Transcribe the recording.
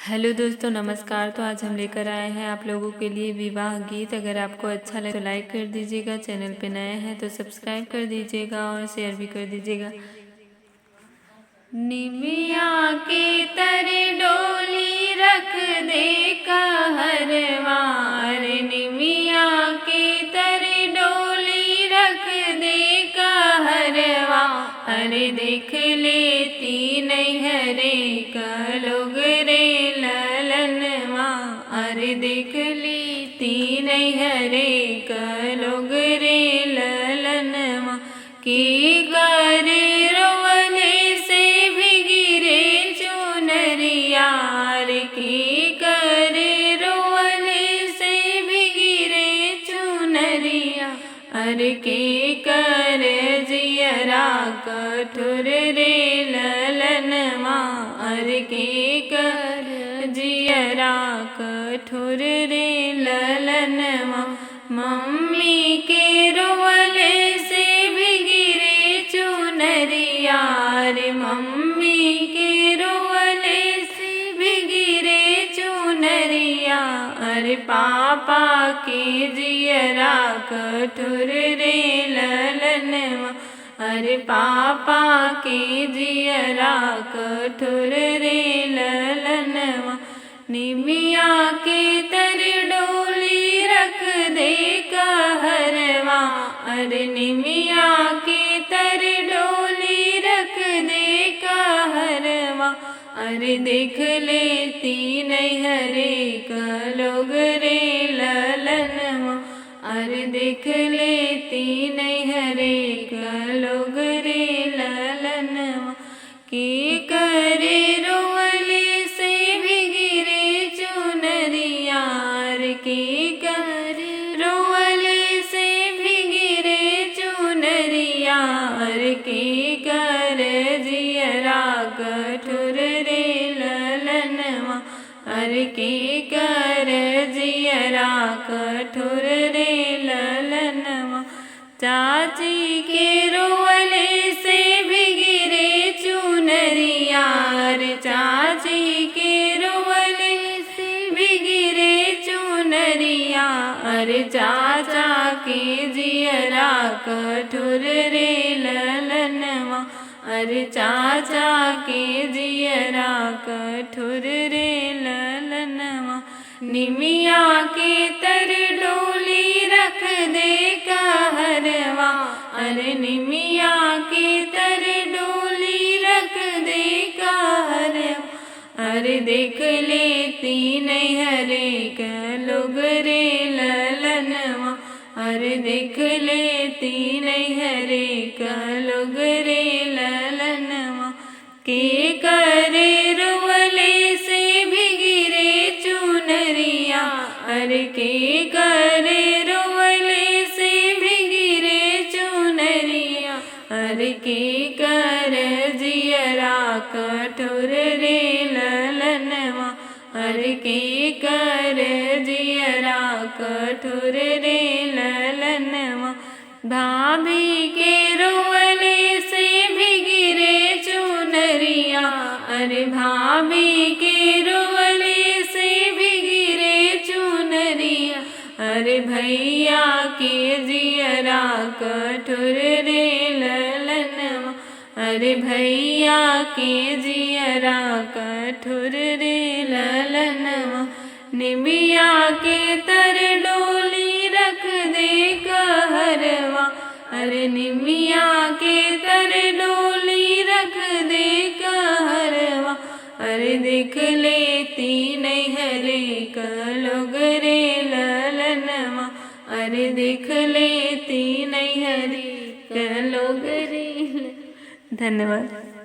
Hello दोस्तों, नमस्कार। तो आज हम लेकर आए हैं आप लोगों के लिए विवाह गीत। अगर आपको अच्छा लगे तो लाइक कर दीजिएगा, चैनल पे नए हैं तो सब्सक्राइब कर दीजिएगा और शेयर भी कर दीजिएगा। निमिया के तरे डोली रख दे कहरवार, निमिया के तरे डोली रख दे कहरवा, अरे देख लेती नैहरे कलोग रे ललनवा, अरे देख लेती नैहरे कलोग रे ललनवा, की करे रोवले से भी गिरे चुनरिया, की करे रोवले से भी गिरे चुनरिया, अरे के कर जियरा कठोर रे ललनवा, अरे के कर जियरा कठोर रे ललनवा, मम्मी के रोवले से भी गिरे चुनरिया, रे मम्मी के रोवले से भी गिरे चुनरिया, अरे पापा के जियरा कठोर रे ललनवा, अरे पापा के जियरा कठोर रे ललनवा, निमिया के तर डोली रख दे कहरवा, अरे निमिया के तर डोली रख दे कहरवा, अरे देख लेती नैहरे कलोग रे ललनवा, अरे देख लेती नैहरे कलोग रे ललनवा, के करे रोवले से भी गिरे चुनरिया, के करे रोवले से भी गिरे चुनरिया, के कर जियरा कठोर रे ललनवा, अरे के कर जियरा कठोर रे ललनवा, चाची के रोवले से भी गिरे चुनरिया, रे चाची के रोवले से भी गिरे चुनरिया, अरे चाचा के जियरा कठोर रे ललनवा, अरे चाचा के जियरा कठोर रे ललनवा, निमिया के तर डोली रख दे कहरवा, अरे निमिया के तर डोली रख दे कहरवा, अरे देख लेती नैहरे कलोग रे ललनवा, अरे देख लेती नैहरे कलोग रे ललनवा, के करे रोवले से भी गिरे चुनरिया, अरे के करे रोवले से भी गिरे चुनरिया, अरे के कर जियरा कठोर रे ललनवा, अरे के कर जियरा कठोर रे ललनवा, भाभी के रोवले से भी गिरे चुनरिया, अरे भाभी के रोवले से भी गिरे चुनरिया, अरे भैया के जियरा कठोर रे ललनवा, अरे भैया के जियरा कठोर रे ललनवा, निमिया के तर डोली रख दे कहरवा, अरे निमिया के तर डोली रख दे कहरवा, अरे देख लेती नैहरे कलोग रे ललनवा, अरे देख लेती नैहरे कलोग रे। धन्यवाद।